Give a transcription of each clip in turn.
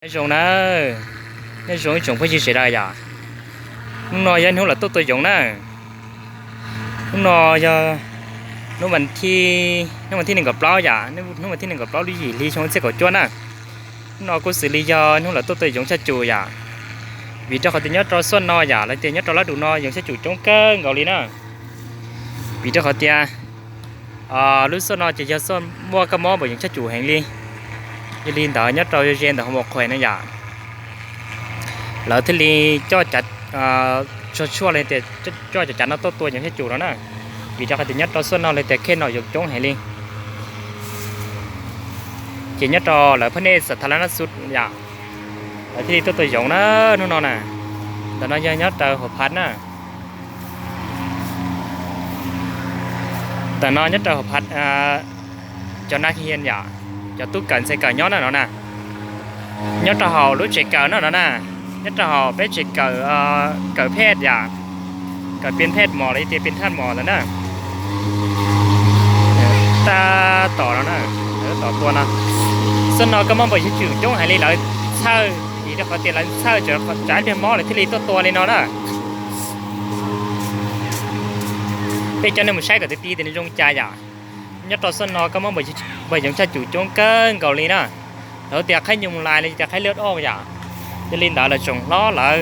Nyob zoo na, nyob zoo ib tsoom phooj ywg sawv daws yom. Hnub no yog hnub lawv tuaj tua yoov na. Hnub no yog hnub, hnub vas thib nees nkaum plaub yom, hnub vas thib nees nkaum plaub lub yim hli xyoo txhiab kaum cuaj na. Hnub no kuj xws li yog hnub lawv tuaj tua yoov tshaj cum yom, vim rau qhov tias nyob rau xuaj no yom, lawv tias nyob rau lab dum no yoov tshaj cum coob kawg nkaus li na. Vim rau qhov tias lub xuaj no ces yog xuaj muaj kab mob npaum yoov tshaj cum heev li. Yog li ntawd nyob rau ze ntawm hoo mos qhues no yom, lawv thiaj li coj cov, tsuag tshuaj li tias coj cov cav no tuaj tua yoov tshaj cum no na. Vim rau qhov tias nyob rau xuaj no li tias khej no yoov coob heev li. Ces nyob rau lawv phab nej xam tha la nab xu yom, lawv thiaj li tuaj tua yoov na hnub no na. Ntawm no yog nyob rau Hauv Phav na. Ntawm no nyob rau Hauv Phav, cov nab hias yom, cov tub kawm ntxhais kawm nyob na no na. Nyob rau hauv lub tsev kawm no no na, nyob rau hauv peb tsev kawm, kawm phej yom, kawm piav phej mos los yog tias piav thaj mos ntawd na. Tab tom no na, tom tua no, xuaj no kab mob npaum yoov tshaj cum coob heev li lawv txhawj, vim rau qhov tias lawv txhawj tsam ib pliag mob lawv thiaj li tuaj tua li no na. Peb coj nej mus saib kom tib tib tias nws zoo cas yom. Nyob rau xuaj no kab mob npaum yoov tshaj cum coob kawg nkaus li na. Lawv tias qhaib nyoos lais los tias qhaib lwj oj yom. Yog li ntawd lawv tsoom hlob lawv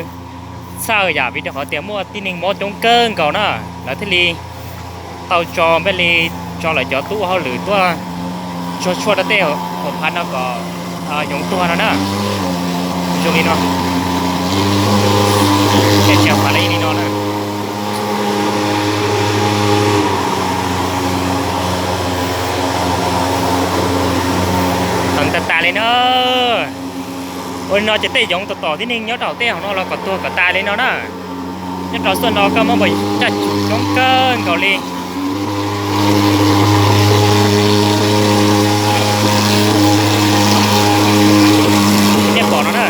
txhawj yom, vim rau qhov tias muaj tib neeg mob coob kawg nkaus na, lawv thiaj li tau tso npej li tso lawv cov tub ua hauj lwm tuaj tsuag tshuaj rau tej Hauv Phav no kom yoov tuag no na. Zoo li no, tsis phav li li no na. Heev tas tas li na. Ua li no ces tej yoov tom tom tib neeg nyob rau tej hauv no los kom tuag kom tas li no na. Nyob rau xuaj no kab mob npaum yoov tshaj cum coob kawg nkaus li. Nej pom no na.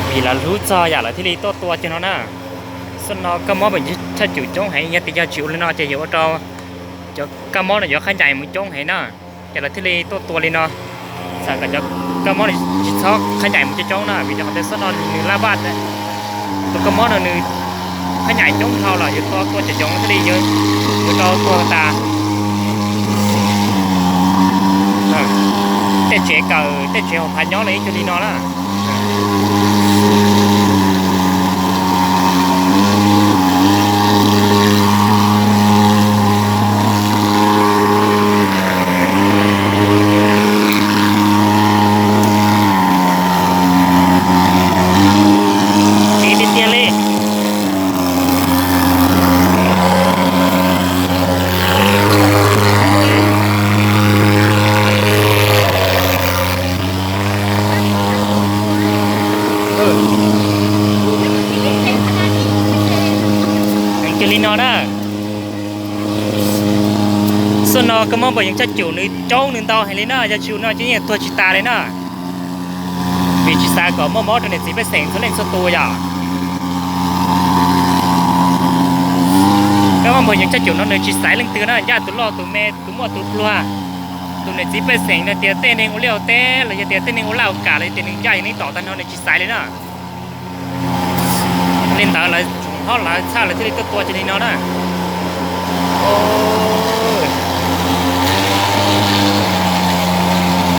Vim lawv hlub txog yam lawv thiaj li tuaj tua cov no na. Xuaj no kab mob npaum yoov tshaj cum coob heev, yog tias yog tsis ua li no ces yuav ua rau cov kab mob no yuav qhab ncaim mus coob heev na. Ces lawv thiaj li tuaj tua li no, xav kom cov kab mob no tsis txhob qhab ncaim mus coob coob na, vim rau qhov tias xuaj no nws laj vaj, tus kab mob no nws qhab ncaim coob dhau lawm yuav tua tua cov yoov thiaj li yuav rau tuag tas. Tej tsev kawm tej tsev Hauv Phav nyob los ib cuag li no na. Tiag tiag li. Heev cuag li no na. Xuaj no kab mob npaum yoov tshaj cum nws coob nws ntau heev li na, yog tsis ua no ces yeej tuag tsis tas li na. Vim tsis xav kom muaj mob rau niam txiv pej xeem txhua leej txhua tus yom. Kab mob npaum yoov tshaj cum no nws tsis xaiv leej twg na, ncaj tus loj tus me, tus muaj tus pluag, tus niam txiv pej xeem, no tias tej neeg ua liaj ua teb los yog tias tej neeg ua laj ua kam los yog tias nws ncaj yeej neeg tom tag no nws tsis xaiv li na. Li ntawd lawv tsoom hlob lawv txhawj lawv thiaj li tuaj tua cov li no na.